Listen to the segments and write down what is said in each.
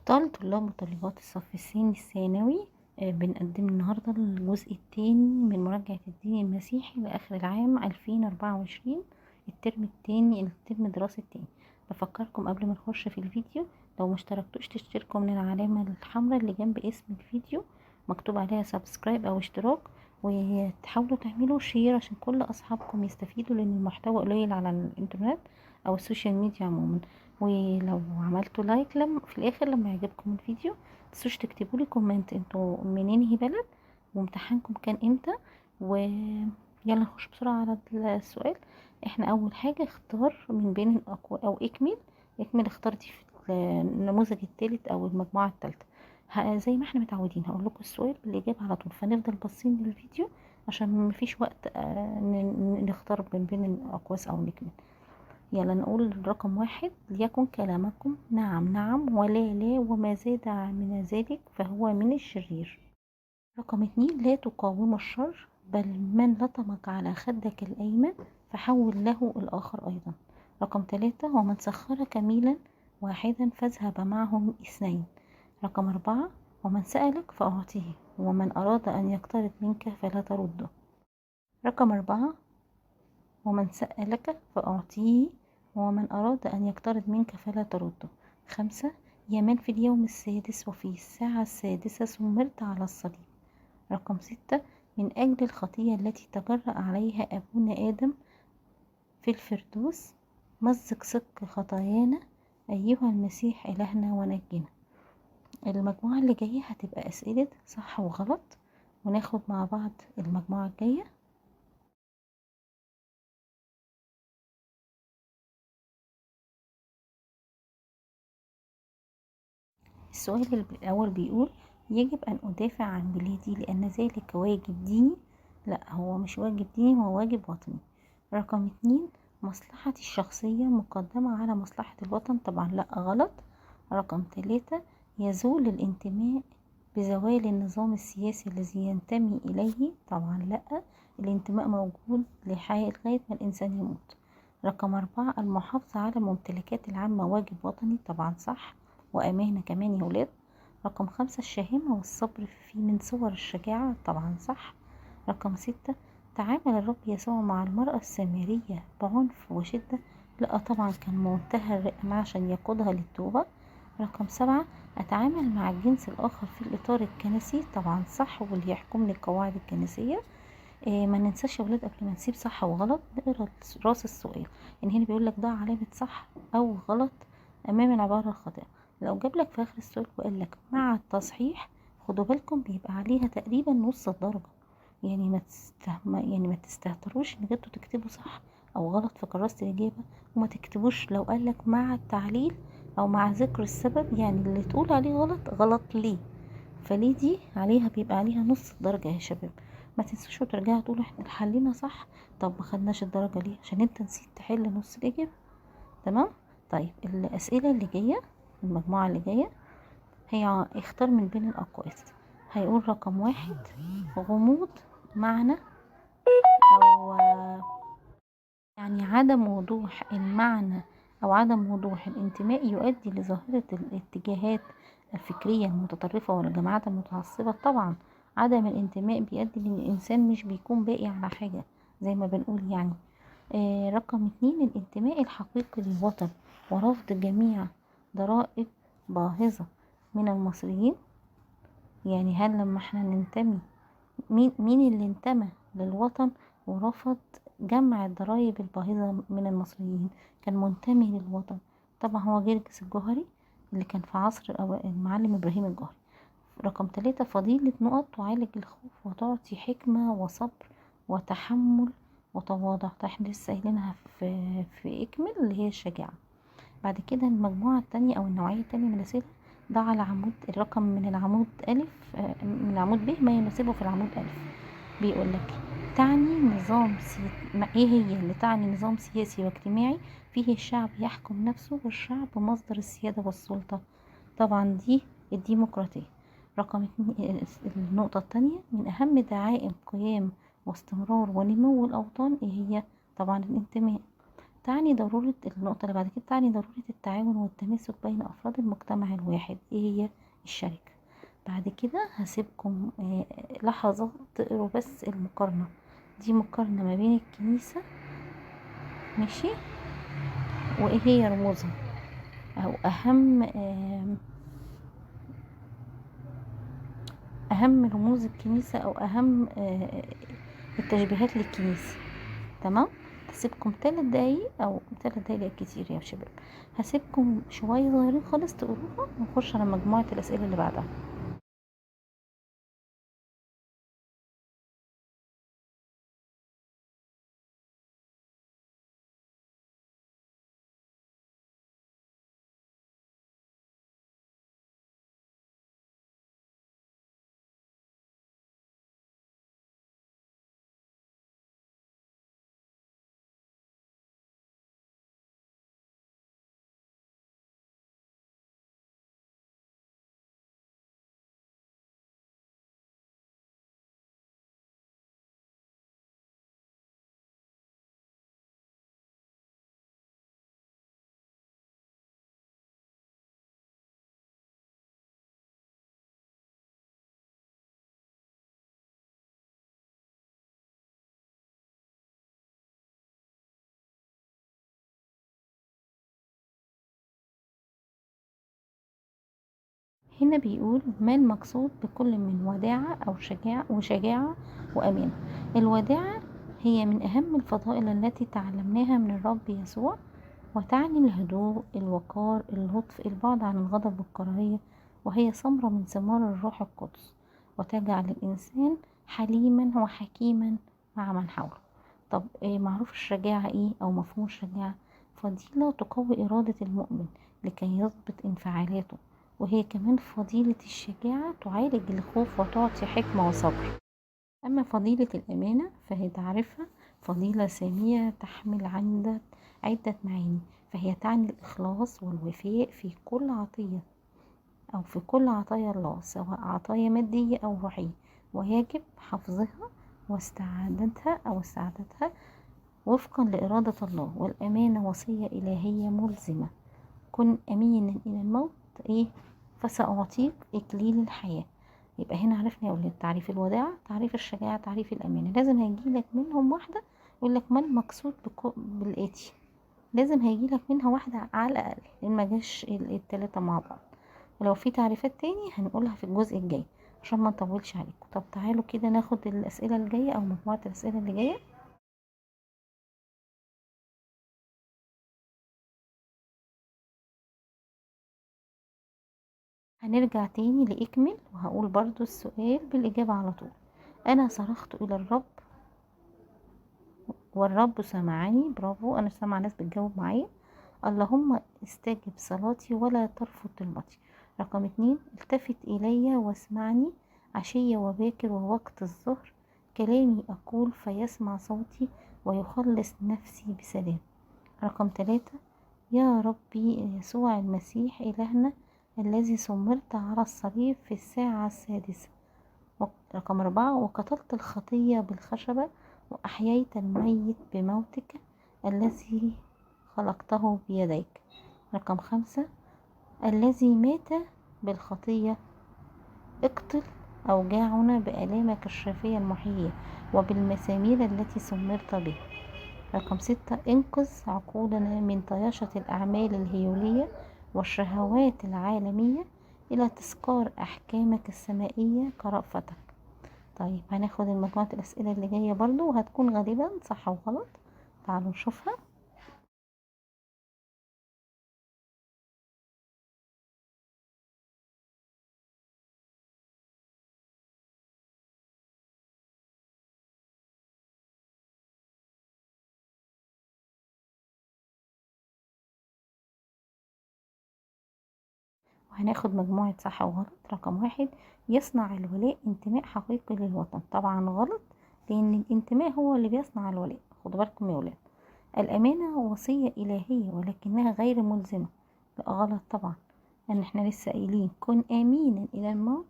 أبطال طلاب وطالبات الصف الثاني الثانوي. بنقدم النهاردة الجزء الثاني من مراجعة الدين المسيحي لآخر العام 2024، الترم الثاني، الترم الدراسي الثاني. بفكركم قبل ما نخش في الفيديو، لو مشتركتوش تشتركوا من العلامة الحمراء اللي جنب اسم الفيديو مكتوب عليها subscribe أو اشتراك، وتحاولوا تعملوا share عشان كل أصحابكم يستفيدوا، لأن المحتوى قليل على الإنترنت أو ال social media عموما. ولو عملتوا like لما في الاخر لما يعجبكم الفيديو متنسوش تكتبوا لي comment انتوا منين هي بلد وامتحانكم كان امتى. ويلا نخش بسرعه على السؤال. احنا اول حاجه اختار من بين الاقوال او اكمل، اكمل اختار دي في النموذج الثالث او المجموعه الثالثه. زي ما احنا متعودين هقول لكم السؤال بالاجابه على طول، فنفضل باصين للفيديو عشان مفيش وقت نختار من بين الاقواس او نكمل. يلا نقول رقم 1، ليكن كلامكم نعم نعم ولا لا، وما زاد من ذلك فهو من الشرير. رقم 2، لا تقاوم الشر، بل من لطمك على خدك الأيمن فحول له الآخر أيضا. رقم 3، ومن سخرك ميلا واحدا فاذهب معه 2. رقم 4، ومن سألك فأعطيه، ومن أراد أن يقترض منك فلا ترده. رقم 4، ومن سألك فأعطيه، ومن أراد أن يقترض منك فلا ترده. 5، يا من في اليوم السادس وفي الساعة السادسة سمرت على الصليب. رقم 6، من أجل الخطية التي تجرأ عليها أبونا آدم في الفردوس مزق سك خطايانا أيها المسيح إلهنا ونجينا. المجموعة اللي جاية هتبقى أسئلة صح وغلط، وناخد مع بعض المجموعة الجاية. السؤال الأول بيقول يجب أن أدافع عن بلادي لأن ذلك واجب ديني. لا، هو مش واجب ديني، هو واجب وطني. رقم 2، مصلحتي الشخصية مقدمة على مصلحة الوطن. طبعا لا، غلط. رقم 3، يزول الانتماء بزوال النظام السياسي الذي ينتمي إليه. طبعا لا، الانتماء موجود لغاية ما الإنسان يموت. رقم 4، المحافظة على الممتلكات العامة واجب وطني. طبعا صح، وأمانة كمان يا ولاد. رقم 5، الشهامة والصبر في من صور الشجاعة. طبعا صح. رقم 6، تعامل الرب يسوع مع المرأة السامرية بعنف وشدة. لا طبعا، كان منتهى الرقة عشان يقودها للتوبة. رقم 7، أتعامل مع الجنس الآخر في الإطار الكنسي. طبعا صح، واللي يحكمني القواعد الكنسية. ما ننساش يا ولاد قبل ما نسيب صح وغلط نقرا راس السؤال. يعني هنا بيقول لك ضع علامة صح أو غلط أمام العبارة الخاطئة. لو جاب لك في آخر السؤال وقال لك مع التصحيح، خدوا بالكم بيبقى عليها تقريبا نص الدرجة. يعني ما تستهتروش ان انتوا تكتبوا صح او غلط في كراسة الإجابة، وما تكتبوش لو قال لك مع التعليل او مع ذكر السبب، يعني اللي تقول عليه غلط غلط ليه، فليه دي عليها بيبقى عليها نص الدرجة يا شباب. ما تنسوش وترجعوا تقولوا احنا حلينا صح، طب ما خدناش الدرجة ليه؟ عشان انت نسيت تحل نص الإجابة. تمام. طيب الأسئلة اللي جاية، المجموعة اللي جاية هي اختار من بين الأقواس. هيقول رقم 1، غموض معنى أو يعني عدم وضوح المعنى أو عدم وضوح الانتماء يؤدي لظاهرة الاتجاهات الفكرية المتطرفة والجماعات المتعصبة. طبعا عدم الانتماء بيؤدي لأن الإنسان مش بيكون باقي على حاجة زي ما بنقول يعني. رقم 2، الانتماء الحقيقي للوطن ورفض جميع ضرائب باهظة من المصريين. يعني هل لما احنا ننتمي، مين اللي انتمى للوطن ورفض جمع الضرائب الباهظة من المصريين؟ كان منتمي للوطن. طبعا هو جرجس الجوهري اللي كان في عصر المعلم إبراهيم الجوهري. رقم 3، فضيلة نقط تعالج الخوف وتعطي حكمة وصبر وتحمل وتواضع. احنا لسه قايلينها في اكمل اللي هي الشجاعة. بعد كده المجموعة التانية أو النوعية التانية من الأسئلة، ضع العمود الرقم من العمود ألف، من العمود ب ما يناسبه في العمود ألف. بيقول لك تعني نظام إيه هي اللي تعني نظام سياسي واجتماعي فيه الشعب يحكم نفسه والشعب مصدر السيادة والسلطة؟ طبعا دي الديمقراطية. رقم 2، النقطة التانية، من أهم دعائم قيام واستمرار ونمو الأوطان إيه هي؟ طبعا الانتماء. تعني ضرورة النقطة اللي بعد كده، تعني ضرورة التعاون والتماسك بين أفراد المجتمع الواحد. إيه هي؟ الشركة. بعد كده هسيبكم لحظة تقروا بس المقارنة دي، مقارنة ما بين الكنيسة، ماشي، وإيه هي رموزها أو أهم رموز الكنيسة أو أهم التشبيهات للكنيسة. تمام. هسيبكم 3 دقايق أو 3 دقايق كتير يا شباب، هسيبكم شوية صغيرين خالص تقروها ونخش على مجموعة الأسئلة اللي بعدها. هنا بيقول ما المقصود بكل من وداعة أو شجاعة وشجاعة وأمانة. الوداعة هي من أهم الفضائل التي تعلمناها من الرب يسوع، وتعني الهدوء، الوقار، اللطف، البعد عن الغضب والكراهية، وهي ثمرة من ثمار الروح القدس، وتجعل الإنسان حليما وحكيما مع من حوله. طب إيه معروف الشجاعة إيه أو مفهوم الشجاعة؟ فضيلة تقوي إرادة المؤمن لكي يضبط انفعالاته، وهي كمان فضيلة الشجاعة تعالج الخوف وتعطي حكمة وصبر. أما فضيلة الأمانة فهي تعرفها فضيلة سامية تحمل عدة معاني، فهي تعني الإخلاص والوفاء في كل عطية أو في كل عطايا الله، سواء عطايا مادية أو روحية، ويجب حفظها واستعادتها أو استعادتها وفقا لإرادة الله. والأمانة وصية إلهية ملزمة، كن أمينا إلى الموت إيه فسأعطيك إكليل الحياة. يبقى هنا عرفنا يا أولاد تعريف الوداعة، تعريف الشجاعة، تعريف الأمانة. لازم هيجيلك منهم واحدة يقول لك ما المقصود بالآتي، لازم هيجيلك منها واحدة على الأقل، لأن ما جاش التلاتة مع بعض. ولو في تعريفات تاني هنقولها في الجزء الجاي عشان ما نطولش عليكم. طب تعالوا كده ناخد الأسئلة الجاية أو مجموعة الأسئلة اللي جاية. هنرجع تاني لإكمل، وهقول برضو السؤال بالإجابة على طول. أنا صرخت إلى الرب والرب سمعني. برافو، أنا سامعة ناس بتجاوب معايا. اللهم استجب صلاتي ولا ترفض طلبتي. رقم 2، التفت إلي واسمعني عشية وباكر ووقت الظهر، كلامي أقول فيسمع صوتي ويخلص نفسي بسلام. رقم 3، يا ربي يسوع المسيح إلهنا الذي سمرت على الصليب في الساعة 6. رقم 4، وقتلت الخطية بالخشبة وأحييت الميت بموتك الذي خلقته بيديك. رقم 5، الذي مات بالخطية اقتل أوجاعنا بآلامك الشافية المحيية وبالمسامير التي سمرت بها. رقم 6، انقذ عقولنا من طياشة الأعمال الهيولية والشهوات العالمية إلى تذكار أحكامك السمائية كرأفتك. طيب هناخد المجموعة الأسئلة اللي جاية برضو، وهتكون غالبا صح وغلط، تعالوا نشوفها. وهناخد مجموعة صح وغلط. رقم 1، يصنع الولاء انتماء حقيقي للوطن. طبعا غلط، لأن الانتماء هو اللي بيصنع الولاء، خدوا بالكم يا ولاد. الأمانة وصية إلهية ولكنها غير ملزمة. لا غلط طبعا، لأن احنا لسه قايلين كن أمينا إلى الموت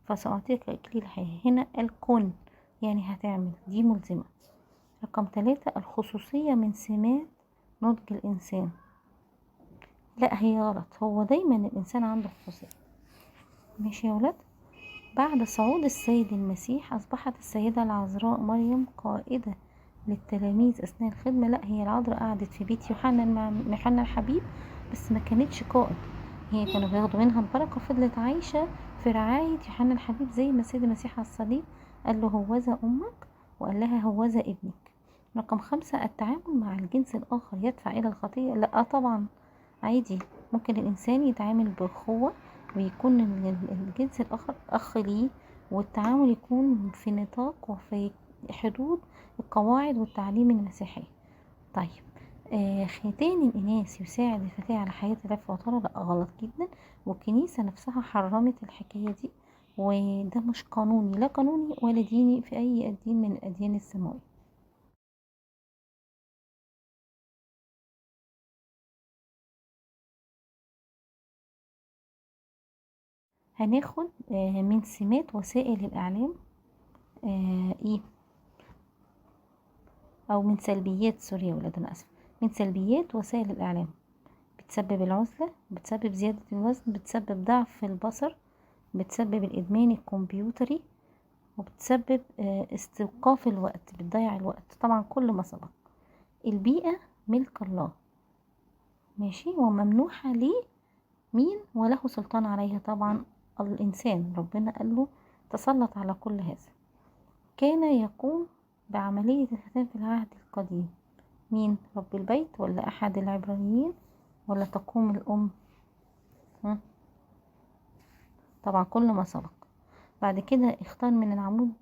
فسأعطيك إكليل الحياة. هنا الكن يعني هتعمل، دي ملزمة. رقم 3، الخصوصية من سمات نضج الإنسان. لا هي غلط، هو دايما الإنسان عنده خصوصية. ماشي يا ولاد. بعد صعود السيد المسيح أصبحت السيدة العذراء مريم قائدة للتلاميذ أثناء الخدمة. لا هي العذراء قعدت في بيت يوحنا مع يوحنا الحبيب، بس ما كانتش قائد، هي كانوا بياخدوا منها البركة وفضلت عايشة في رعاية يوحنا الحبيب، زي ما السيد المسيح على الصليب قال له هوذا أمك وقال لها هوذا ابنك. رقم 5 التعامل مع الجنس الآخر يدفع إلى الخطية. لا طبعا عادي، ممكن الإنسان يتعامل بأخوة ويكون الجنس الآخر أخ ليه، والتعامل يكون في نطاق وفي حدود القواعد والتعليم المسيحي. طيب ختان الإناث يساعد الفتاة على حياة العفة والطهارة. لا غلط جدا، والكنيسة نفسها حرمت الحكاية دي، وده مش قانوني، لا قانوني ولا ديني في أي دين من الأديان السماوية. هناخد من سمات وسائل الإعلام إيه، أو من سلبيات، سوري يا ولاد أنا آسفة، من سلبيات وسائل الإعلام: بتسبب العزلة، بتسبب زيادة الوزن، بتسبب ضعف البصر، بتسبب الإدمان الكمبيوتري، وبتسبب استيقاف الوقت، بتضيع الوقت، طبعا كل ما سبق. البيئة ملك الله، ماشي، وممنوحة ليه مين وله سلطان عليها؟ طبعا الإنسان، ربنا قال له تسلط على كل هذا. كان يقوم بعملية الختان في العهد القديم مين؟ رب البيت ولا أحد العبرانيين ولا تقوم الأم؟ طبعا كل ما سبق. بعد كده اختار من العمود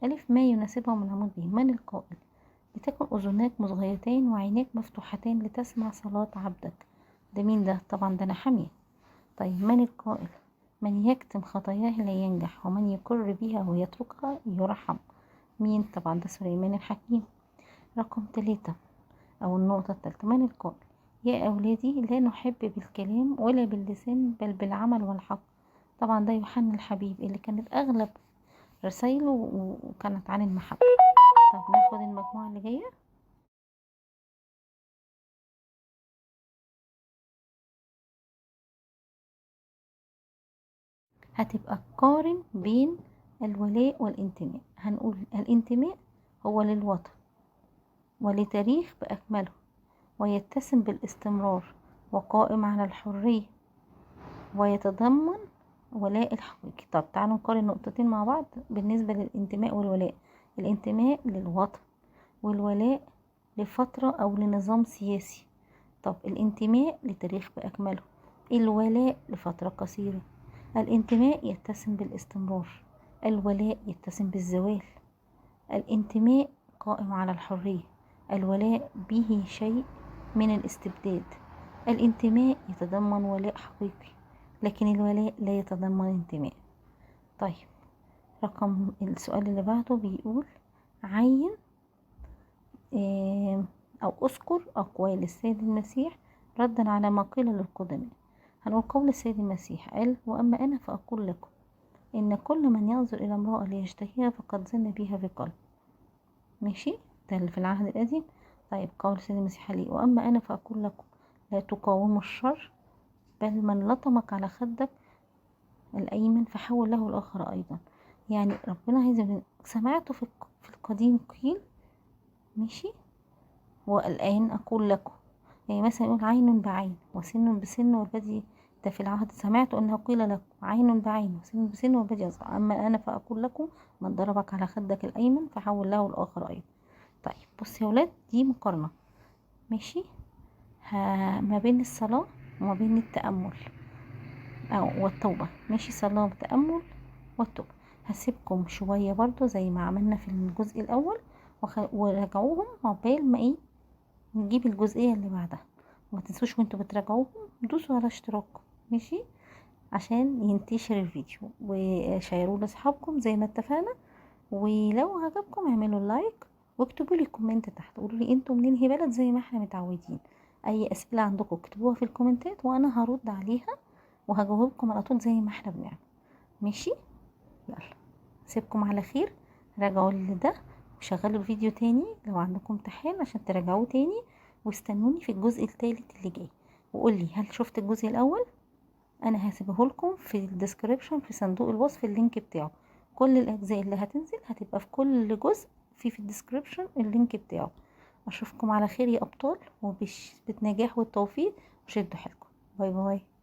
ألف ما يناسبه من العمود ب. من القائل لتكن أذناك مصغيتين وعيناك مفتوحتين لتسمع صلاة عبدك؟ ده مين ده؟ طبعا ده نحمية. طيب من القائل من يكتم خطاياه لا ينجح ومن يقر بها ويتركها يرحم؟ مين؟ طبعا ده سليمان الحكيم. رقم 3 أو النقطة الثالثة، من القائل يا أولادي لا نحب بالكلام ولا باللسان بل بالعمل والحق؟ طبعا ده يوحنا الحبيب اللي كانت أغلب رسايله وكانت عن المحبة. طب ناخد المجموعة اللي جاية. هتبقى قارن بين الولاء والانتماء. هنقول الانتماء هو للوطن ولتاريخ بأكمله، ويتسم بالاستمرار وقائم على الحرية، ويتضمن ولاء الحقيقي. طب تعالوا نقارن نقطتين مع بعض بالنسبة للانتماء والولاء. الانتماء للوطن والولاء لفترة أو لنظام سياسي. طب الانتماء لتاريخ بأكمله، الولاء لفترة قصيرة. الانتماء يتسم بالاستمرار، الولاء يتسم بالزوال. الانتماء قائم على الحرية، الولاء به شيء من الاستبداد. الانتماء يتضمن ولاء حقيقي، لكن الولاء لا يتضمن انتماء. طيب رقم السؤال اللي بعده بيقول عين أو أذكر أقوال السيد المسيح ردا على ما قيل للقدماء. هنقول قول السيد المسيح قال وأما أنا فأقول لكم إن كل من ينظر إلى امرأة ليشتهيها فقد زن بها في قلبه. ماشي، ده اللي في العهد القديم. طيب قول السيد المسيح ليه وأما أنا فأقول لكم لا تقاوموا الشر، بل من لطمك على خدك الأيمن فحول له الآخر أيضا. يعني ربنا عايز، سمعته في القديم قيل، ماشي، والآن أقول لكم. يعني مثلا يقول عين بعين وسن بسن والبدي، ده في العهد سمعت أنه قيل لكم عين بعين وسن بسن والبدي أصغر، أما أنا فأقول لكم من ضربك على خدك الأيمن فحول له الآخر أيضا. طيب بص يا ولاد، دي مقارنة ماشي ما بين الصلاة وما بين التأمل أو والتوبة. ماشي، صلاة وتأمل والتوبة. هسيبكم شوية برضو زي ما عملنا في الجزء الأول، وراجعوهم عقبال ما ايه نجيب الجزئية اللي بعدها. وما تنسوش وانتوا بتراجعوهم دوسوا على اشتراك، ماشي، عشان ينتشر الفيديو، وشيروه لاصحابكم زي ما اتفقنا. ولو عجبكم اعملوا like واكتبوا لي comment تحت، قولوا لي انتوا منين هي بلد زي ما احنا متعودين. اي اسئله عندكم اكتبوها في الكومنتات وانا هرد عليها وهجاوبكم على طول زي ما احنا بنعمل. ماشي، يلا سيبكم على خير. راجعوا لده وشغلوا الفيديو تاني لو عندكم امتحان عشان تراجعوه تاني، واستنوني في الجزء الثالث اللي جاي. وقولي هل شفت الجزء الاول؟ انا هسيبه لكم في ال description في صندوق الوصف ال link بتاعه. كل الاجزاء اللي هتنزل هتبقى في كل جزء في ال description ال link بتاعه. اشوفكم على خير يا ابطال، وبالنجاح والتوفيق، وشدوا حيلكم. bye bye.